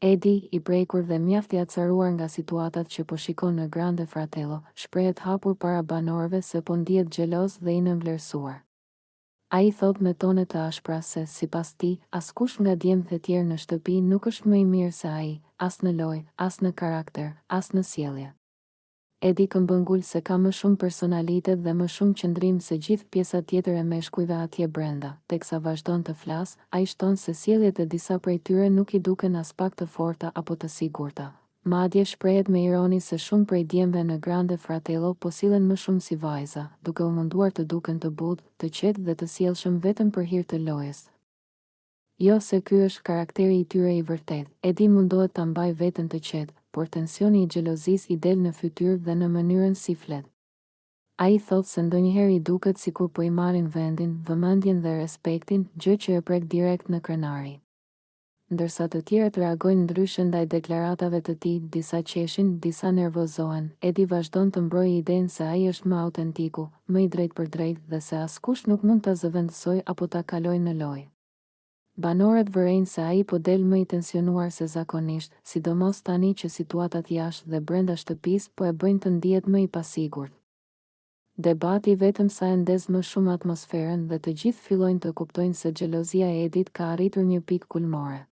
Edi, i prekur dhe mjaft i acaruar nga situatat që po shikon në Grande Fratello, shprehet hapur para banorëve se po ndihet xheloz dhe i nënvlerësuar. Ai thotë me tone të ashpra se, sipas tij, askush nga djemtë e tjerë në shtëpi nuk është më i mirë se ai, as në lojë, as në karakter, as në sjellje. Edi këmbëngul se ka më shumë personalitet dhe më shumë qëndrim se gjithë pjesa tjetër e meshkujve atje brenda. Teksa vazhdon të flasë, ai shton se sjelljet e disa prej tyre nuk i duken aspak të forta apo të sigurta. Madje shprehet me ironi se shumë prej djemve në Grande Fratello po sillen më shumë si vajza, duke u munduar të duken të butë, të qetë dhe të sjellshëm vetëm për hir të lojës. Jo se ky është karakteri i tyre i vërtetë. Edi mundohet ta mbajë veten të qetë, por tensioni i xhelozisë i del në fytyrë dhe në mënyrën si flet. Ai thotë se ndonjëherë i duket sikur po i marrin vendin, vëmendjen dhe respektin, gjë që e prek direkt në krenari. Ndërsa të tjerët reagojnë ndryshe ndaj deklaratave të tij, disa qeshin, disa nervozohen, Edi vazhdon të mbrojë idenë se ai është më autentiku, më i drejtpërdrejtë dhe se askush nuk mund ta zëvendësojë apo ta kalojë në lojë. Banorët vërejnë se ai po del më i tensionuar se zakonisht, sidomos tani që situatat jashtë dhe brenda shtëpisë po e bëjnë të ndihet më i pasigurt. Debati vetëm sa e ndez më shumë atmosferën dhe të gjithë fillojnë të kuptojnë se xhelozia e Edit ka arritur një pikë kulmore.